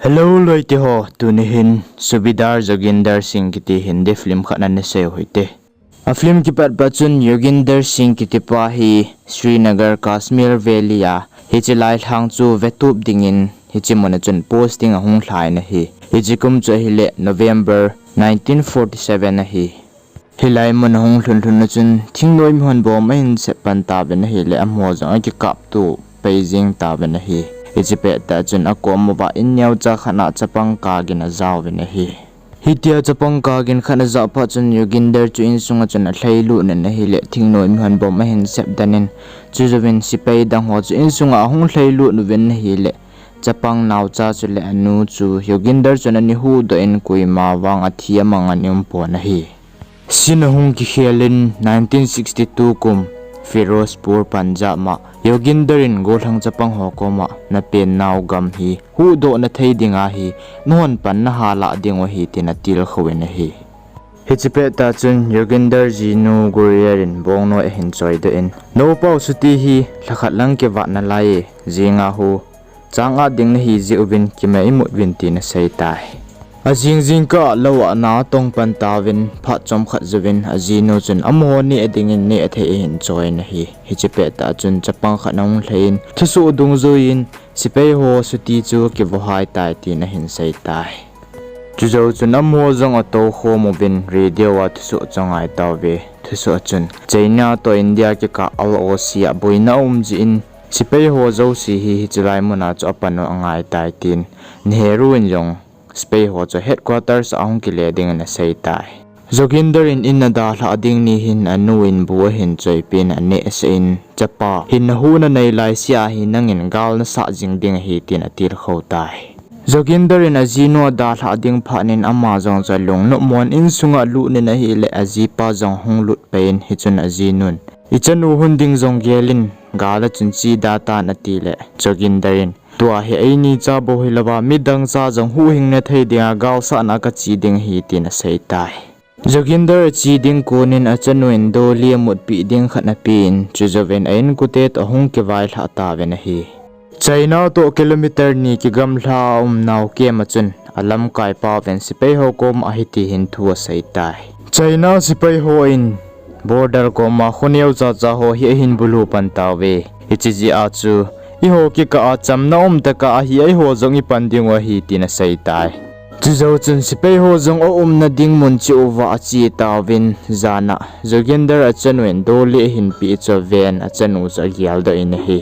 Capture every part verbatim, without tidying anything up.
Hello loite ho, tuni hin Subedar Joginder Singh kiti Hindi film khat ana sei u hite. A film kipat pa chun Joginder Singh kiti pa hi Srinagar, Kashmir Valley a hiche lai lhang chu vetup dingin hiche mun a chun posting ahung lhai in ahi. Hiche kum chu ahile November nineteen forty seven ahi. Hilai mun ahung lhun lhun a chun thingnoi mihon bomb ahin sep pan tauvin ahile amaho jong akikap tup pai jing tauvin ahi. Hiche pettah chun akom uva in neocha khat a chapang kagin ajauvin ahi. Hitia chapang kagin khat ajah phat chun Joginder chu insunga chun alhailut in ahile thingnoi mihon bomb ahin sep den in, chujouvin sepai dang ho chu insunga ahung lhailut uvin ahile chapang naocha chule anu chu Joginder chun ana huhdoh in koima vang athi amangan aumpon ahi. Sin ahung kikhel in nineteen sixty two kum Firozpur, Punjab a Joginder in gollhang chapang ho koma napennau gam hi huhdohna thei dinga hi nahon pan nahalah diu ahi tin atilkhou in ahi. Hiche pettah chun Joginder jinu Gurier in bongnoi ahin choidoh in, noupau chuti hi lhakhat lang kivat nalai e, jinga hu chang at ding nahi jeh uvin kimai imut uvin tin aseitai. Ajing jingkah a lou a na atong pan tauvin phat chomkhat jouvin ajinu chun amaho neh dingin nehthei ahin choi in ahi. Hiche pettah chun chapang khat ahung lhai in thusoh dungjuiyin sepai ho chuti chu kivohai tai tin ahin seitai. Chujou chun amaho jong atoukhom uvin radio a thusoh chu angai tauve. Thusoh chun China toh India kikah L O C a boina aum jeh in sepai ho jouse hi hiche lai muna chu apan u angaitai tin Nehru in jong sepai ho chu headquarters a ahung kile dingin aseitai. Joginder in in adalhah ding ni hin anu in bu ahin choipeh in anehsah in, chapa, hinna huhna nei laisea hi nangin gal nasah jing ding ahi tin atilkhou tai. Joginder in ajinu adalhah ding phat in ama jong chu alungnopmon insunga alut in ahile ajipa jong ahung lut pai in hichun ajinun, ichanu hung ding jong gelin gal a chun che da tan atile Joginder in, tua hi eini cha bou hilouva midang cha jong huhhingna thei dinga galsahna a kache ding ahi tin aseitai. Joginder ache ding konin achanu in Dolly amutpeh ding khat apen, chujouvin a inkote toh ahung kivailhah tauvin ahi. China toh kilometer ni kigamlha a umnau camp a chun alamkaipauvin sepai ho koma hitihin thu aseitai. China sepai hon border koma kho neocha cha ho hi ahin bulu pan tauve. Hiche jeh a chu eiho kikah a chamna um tah a hi eiho jong ipan diu ahi tin aseitai. Chujou chun sepai ho jong aumna ding mun cheh uva ache tauvin, jan a Joginder achanu in Dolly ahin peh chu aven achanu chu ageldoh in ahi.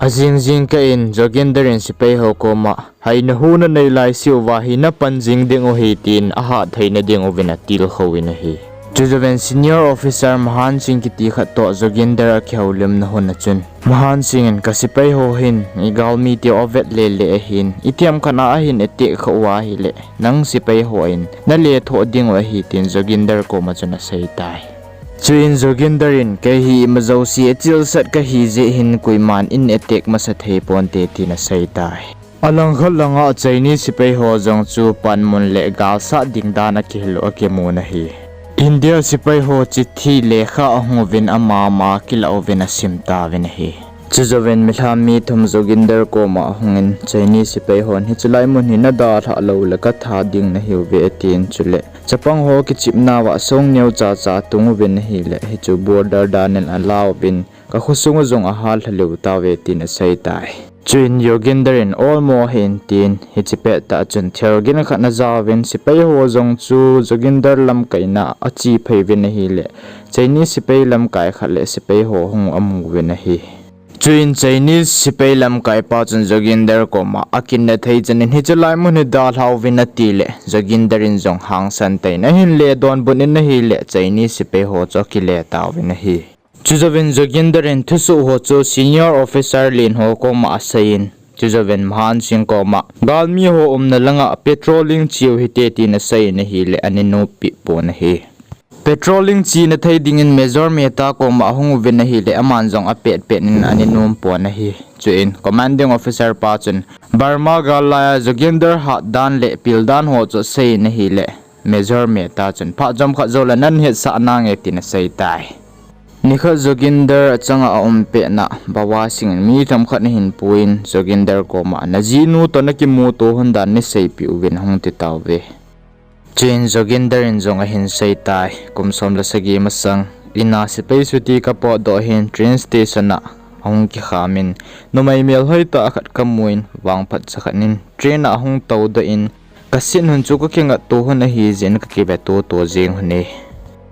Ajing jingkah in Joginder in sepai ho koma, haina huna nei laiseuva hi napan jing diu ahi tin ahat theina diuvin atilkhou in ahi. Chujouvin senior officer Mahan Singh kiti khat toh Joginder akihoulimna hun a chun, Mahan Singh in, kasepai ho hin igalmi teu avet lele ahin, itiham khat a ahin attack khah uva ahile nang sepai hon nalethoh diu ahi tin Joginder koma chun aseitai. Chuin Joginder in, kei hi ima jouse achilsat kahi jeh hin koiman in attack masa thei ponte tin aseitai. Alangkhat langa Chinese sepai ho jong chu panmun le galsat ding dan akihil u akimun ahi. India sepai ho chithi lekha ahung uvin ama ama kilah uvin asim tauvin ahi. Chujouvin milham mi thum Joginder koma ahungin, Chinese sepai hon hiche lai mun hi nadalhah loule katha ding nahiuve atin, chule chapang ho kichepnauva song neocha cha atung uvin ahile hichu border dan in alauvin, kakhosung u jong ahallha lheh tauve tin aseitai. Chuin Joginder in olmo ahin tin, hiche pettah chun thil gin khat ana jaovin sepai ho jong chu Joginder lamkaina a ache phei uvin ahile, Chinese sepai lamkai khat le sepai ho hung amuvin ahi. Chuin Chinese sepai lamkaipa chun Joginder koma akinna thei chanin hiche lai mun hi dalhauvin atile, Joginder in jong hangsan tah in ahin le donbut in ahile Chinese sepai ho chu akile tauvin ahi. Chujouvin Joginder in thusoh ho chu senior officer len ho koma aseiyin, chujouvin Mahan Singh koma galmi ho umna langa patrolling cheu hite tin aseiyin ahile ana noppeh pon ahi. Patrolling chena thei dingin Major Mehta koma ahung uvin ahile aman jong apetpet in ana nompon ahi. Chuin commanding officer pa chun Burma gal laiya Joginder hatdan le pildan ho chu aseiyin ahile Major Mehta chun phat chomkhat joule nahin hetsah nange tin aseitai. Nikhat Joginder achanga aum petna, Bawa Singh in mi themkhat ahin puiyin, Joginder koma, najinu toh nakimuto lhon dan neiseipeh uvin, ahung ti tauve. Chuin Joginder in jong ahin seitai, kum som le sagi masang, ina sepai chuti kapotdoh hin train station a ahung kikham in, numei melhoitah khat kamun, vangphatcha khat in train a ahung toudoh in, kasit lhon chu kakingatto lhon ahijeh in kakiveto to jeng lhon e.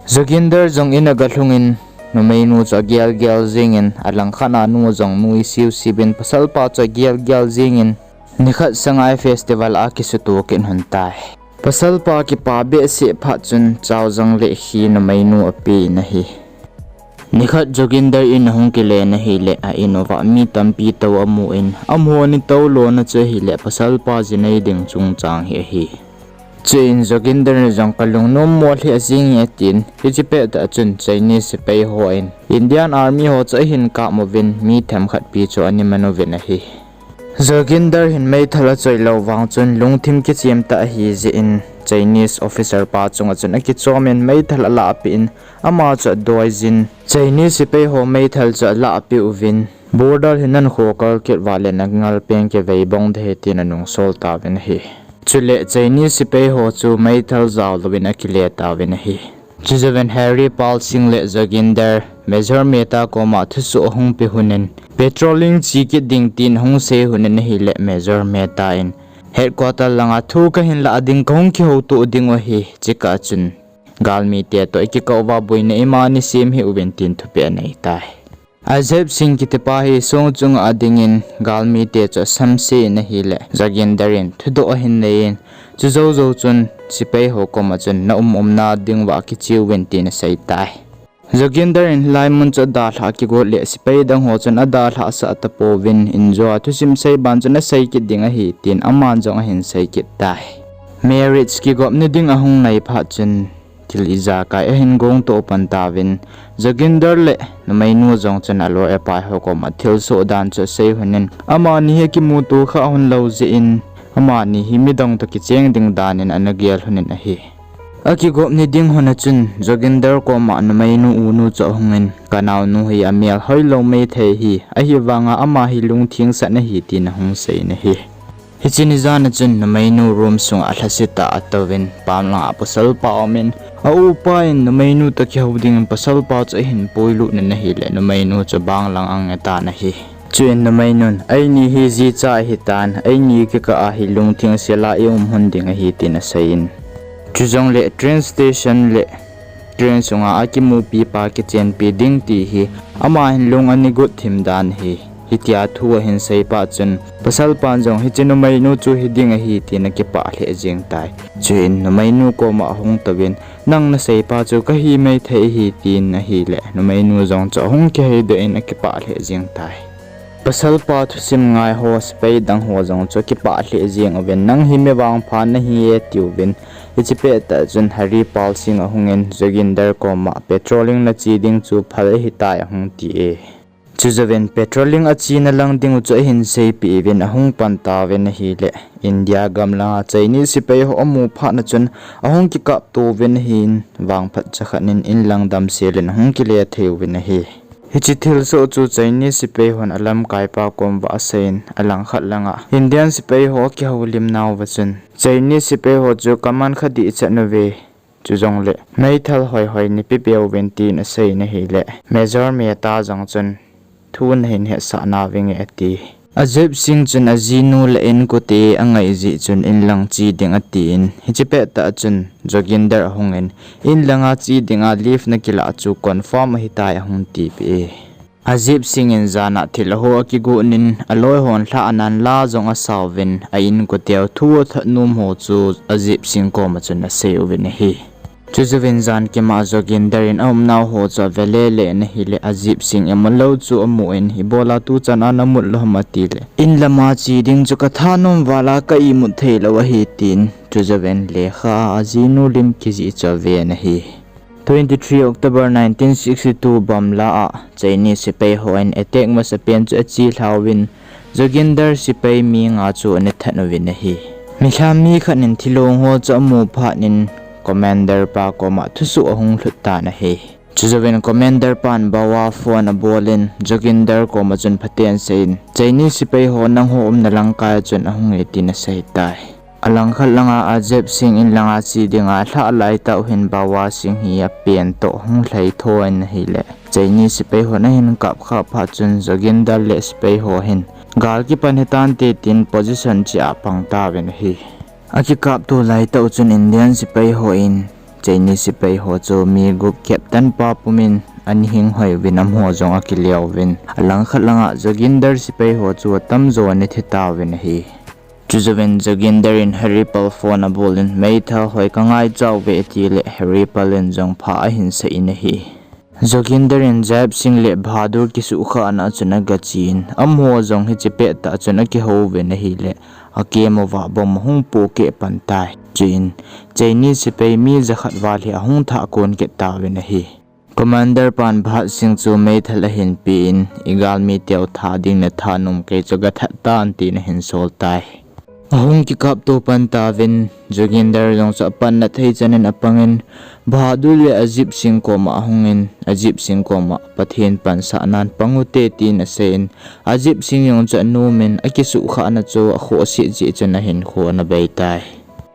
Joginder jong in agalhung in, numeinu chu agelgel jengin, alangkhat a nu jong nuisiusiuvin, pasalpa chu agelgel jengin, nikhat Sangai Festival a akisuto kit lhon tai. Pasalpa kipa behseh phat chun, chao jong le khi numeinu apen ahi. Nikhat Joginder in ahung kile in ahileh, a in uva mi tampi tou amun, amaho ana toulona chu ahileh, pasalpa jinei ding chungchang hi ahi. Chuin Joginder in jong, kalungnom mo lheh jenge, atin, hiche pettah chun Chinese sepai hon Indian Army ho chu ahin kap uvin, mi themkhat pi chu ana man uvin ahi. Joginder hin meithal achoilou vang chun lungthim kichemtah ahijeh in, Chinese officer pa chunga chun akichomin meithal alahpeh in, ama chu adoijin, Chinese sepai ho meithal chu alahpeh uvin, border hi nahin khokal kit uva leh nangalpen kivei bong ding ahi, tin anungsol tauvin ahi. Chule Chinese sepai ho chu meithal jaolouvin akile tauvin ahi. Chujouvin Harry Pal Singh le Joginder, Major Mehta koma thusoh ahung pe lhonin, patrolling che kit ding tin ahung sei lhonin ahileh, Major Mehta in, headquarter langa thu kahin lah ding, kahung kihouto ding u ahi, chukah chun galmite toh ikikah uva boina ima nei sem hih uvin tin thupeh anei tai. Ajay Singh kitipa hi song chunga adingin galmite chu asamse in ahileh, Joginder in thudoh ahin neiyin, chujoujou chun sepai ho koma chun, naum umna dinguva kicheuvin, tin asei tai. Joginder in hilai mun chu adalhah kigot leh sepai dang ho chun adalhahsah tapouvin, injoa thusim sei ban chun asei kit ding ahi, tin aman jong ahin sei kit tai. Marriage kigop ni ding ahung nai phat chun, thil ijakai ahin gongto pan tauvin, Joginder le numeinu jong chun aloi apai ho koma thilsoh dan chu asei lhonin, amani hi akimuto kha lhon lou jeh in, amani hi midang toh kicheng ding danin ana gel lhonin ahi. Akigop ni ding lhona chun, Joginder koma numeinu unu chu ahungin, kanaonu hi amel hoilou maithei ahi, ahivanga ama hi lungthengsah ahi, tin ahung seiyin ahi. Hiche ni jana chun numeinu room sunga alhasetah a atouvin, pam langa pasalpa aumin, a upa in numeinu toh kihou dingin pasalpa chu ahin puilut in ahileh, numeinu chu bang lang ange tan ahi. Chuin numeinun, eini hi jicha ahitan, eini kikah a hi lungthengsel a i um lhon ding ahi, tin aseiyin. Chujongleh train station le train sunga akimupi pa kichenpi ding ti hi, ama hin lung ana got thim dan ahi. Hitia thu ahin sei phat chun, pasalpan jong hiche numeinu chu hiding ahi, tin akipah lheh jeng tai. Chuin numeinu koma ahung touvin, nang naseipa chu kahi maithei ahi, tin ahileh, numeinu jong chu ahung kiheidoh in akipah lheh jeng tai. Pasalpa thusim ngaiho sepai dang ho jong chu akipah lheh jeng uvin, nang hi mi vangpha nahi e, atiuvin. Hiche pettah chun Harry Pal Singh ahungin, Joginder koma patrolling nache ding chu phal ahitai, ahung ti e. Chujouvin patrolling achena lang dingu chu ahin seipeh uvin, ahung pan tauvin ahileh, India gam langa Chinese sepai ho amu phatna chun ahung kikapto uvin ahin, vangphatcha khat in inlang damsel in ahung kile thei uvin ahi. Hiche thilsoh chu Chinese sepai hon alamkaipa kom uva aseiyin, alangkhat langa Indian sepai ho akihoulim nauva chun, Chinese sepai ho chu kaman kha dehchet uve, chujongleh meithal hoihoi neipepeuvin, tin aseiyin ahileh, Major Mehta jong chun, thu nahin hetsah nauvinge, ati. Ajay Singh chun ajinu le inkote angai jeh chun inlang che ding atin, hiche pettah chun Joginder ahungin, inlanga che dinga leave nakilah chu confirm ahitai, ahung tipeh e. Ajay Singh in jana thil aho akigon in, aloi hon lhah anan la jong asauvin, a inkoteu thu athot nom ho chu Ajay Singh koma chun asei uvin ahi. Chujouvin jan kima Joginder in aumnau ho chu ave lele in ahileh, Ajay Singh imut lou chu amun, ibola tuchan a namut lou ham atileh, inlama che ding chu kathanom vala ka imut theilou ahi, tin, chujouvin lekha a ajinu lim kijih chu aven ahi. Twenty-three October nineteen sixty-two bamla a Chinese sepai hon attack masapen chu achelhauvin, Joginder sepai mi nga chu ana that uvin ahi. Milham mi khat in thilong ho chu amu phat in commander pa koma thusoh ahung lhut tan ahi. Chujouvin Commander pan Bawa phone abol in Joginder koma chun phaten asei in, Chinese sepai ho nangho umna langkai a chun ahung e tin asei tai. Alangkhat langa Ajib Singh in langa che dinga alhah laitah uhin Bawa Singh hi apen toh hung lhai tho in ahile, Chinese sepai hon ahin kap khah phat chun Joginder le sepai ho hin gal kipan hitante tin position cheh a pang tauvin ahi. Akikap to laitah u chun Indian sepai hon Chinese sepai ho chu mi gup captain pa pumin ana hing hoi uvin amaho jong akile uvin, alangkhat langa Joginder sepai ho chu atamjo ana thi tauvin ahi. Chujouvin Joginder in Haripal phone abol in, meithal hoi kangaicha uve atile Haripal in jong pha ahin sei in ahi. Joginder in Ajib Singh le Bahadur kisuhkhahna a chun agache in, amaho jong hiche pettah a chun akihou uvin ahile, akemmo uva bomb ahung pohkeh pan tai. Chuin Chinese sepai mi jakhat val hi ahung thah kon kit tauvin ahi. Commander pan Bhagat Singh chu meithal ahin pe in, igalmi teu tha ding natha nom, kei chu gathat tan tin ahin sol tai. Ahung kikap to pan tauvin, Joginder jong chu apanna thei chan in apangin, Bahadur le Ajib Singh koma ahungin, Ajib Singh koma Pathen pansahnan pang ute tin asei in, Ajib Singh jong chu anom in, akisuhkhahna chu akhohse jeh chun ahinkho ana bei tai.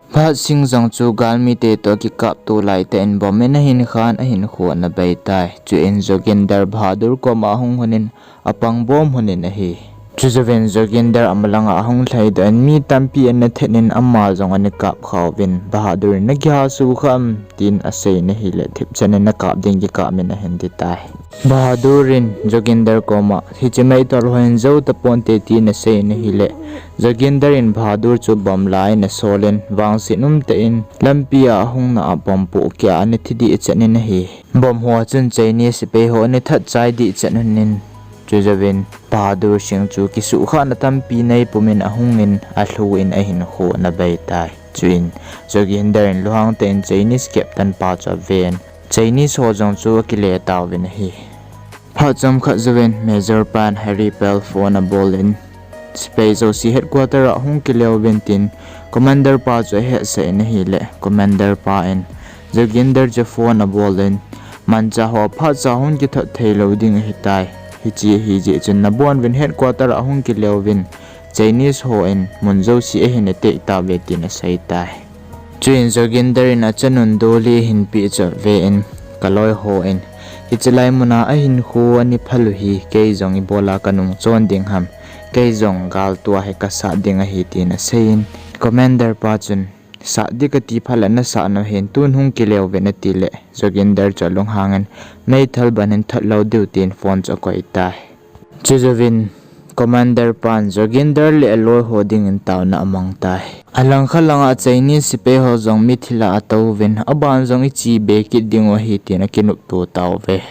Bhagat Singh jong chu galmite toh akikap to laitah in bomb in ahin khan ahinkho ana bei tai. Chuin Joginder Bahadur koma ahung lhonin apang bom lhonin ahi. Chujouvin Joginder amalanga ahung lhaidoh in mi tampi ana that in ama jong ana kap kha uvin, Bahadur in nakiha sukha am tin asei in ahile thipchan in akap ding kikap in ahin ti tai. Bahadur in Joginder koma, hiche meithal ho hin jou taponte tin asei in ahile, Joginder in Bahadur chu bomb la in asol in, vangset umtah in lampi a ahungna a bomb pohkeh a ana thi dehchan in ahi. Bomb hoa chun Chinese sepai ho ana that chai dehchan un in, chujouvin Bahadur Singh chu kisuhkhahna tampi nei pumin ahungin alhu in ahinkho ana bei tai. Chuin Joginder in lunghang tah in Chinese captain pa chu aven, Chinese ho jong chu akile tauvin ahi. Phat chomkhat jouvin Major pan Haripal phone abol in, sepai jouse headquarter a hung kile uvin tin Commander pa chu ahetsah in ahile, Commander pa in Joginder chu phone abol in, manchah ho phatcha hung kithot theilou ding ahitai. Hiche ahijeh chun nabonuvin headquarter a hung kile uvin, Chinese hon mun jouse ahin attack tauve tin asei tai. Chuin Joginder in achanun Dolly ahin pehchop ve in, kaloi hon, hiche lai muna ahinkho ana phal u hi kei jong ibola kanungchon ding ham, kei jong gal tua hi kasat ding ahi tin asei in, Commander pa chun, sat ding kati phat le nasat nau hin tun hung kile uvin atile, Joginder chu alunghang in, meithal ban in thot lou diu tin phone chu akoi tai. Chujouvin Commander pan Joginder le aloi ho dingin taona amang tai. Alangkhat langa Chinese sepai ho jong mithi lah a atouvin, aban jong iche be kit dingu ahi tin akinopto tauve.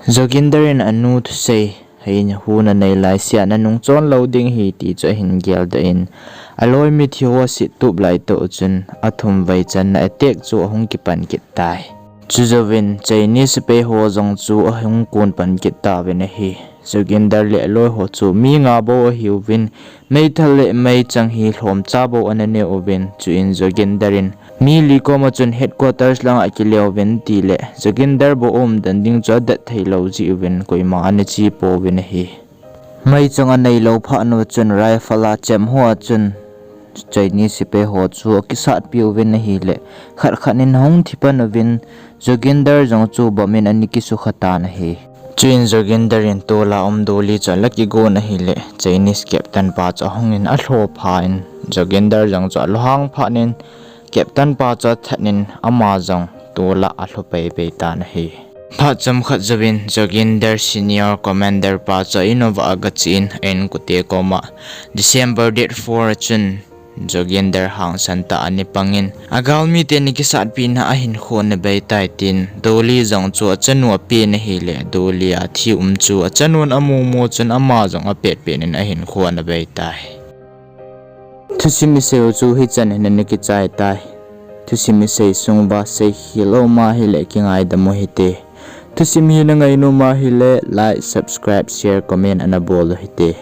Joginder in anu thusei, hei huna nei laisea nanungchon lou ding ahi ti chu ahin geldoh in, aloi mithi ho asettup laitah u chun athumvei channa attack chu ahung kipan kit tai. Chujouvin Chinese sepai ho jong chu ahung kon pan kit tauvin ahi. Joginder le aloi ho chu mi nga bou ahiuvin, meithal le meichang hi lhomcha bou ana neuvin, chuin Joginder in mi li koma chun headquarters langa kile uvin tile, Joginder bou umdan ding chu adat theilou jeh uvin koima ana che pouvin ahi. Meichang aneilou phat uva chun rifle a chem hoa chun Chinese sepai ho chu akisatpi uvin ahile, khat khat in ahung thi pan uvin, Joginder jong chu bomb in ana kisukha tan ahi. Chuin Joginder in tola um Dolly chu ala kigon ahile, Chinese captain pa chu ahungin alho phan, Joginder jong chu alunghang phat in, captain pa chu athat in ama jong tola alhu peipei tan ahi. Phat chomkhat jouvin Joginder senior commander pa chu a-in uva agache in, a-inkote koma December date four a chun Joginder hangsan tah a ana pangin, agalmite ana kisatpina ahinkho ana bei tai tin, Dolly jong chu achanu apen ahile, Dolly athi um chu achanun amumu chun ama jong apetpet in ahinkho ana bei tai. Thusim isei u chu hichan hin ana kichai tai. Thusim isei sung uva seikhel aum ahile kingaidam u hite. Thusim hi nangainom ahile like, subscribe, share, comment ana bol u hite.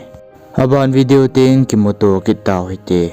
Aban video teng kimuto kit tau hite.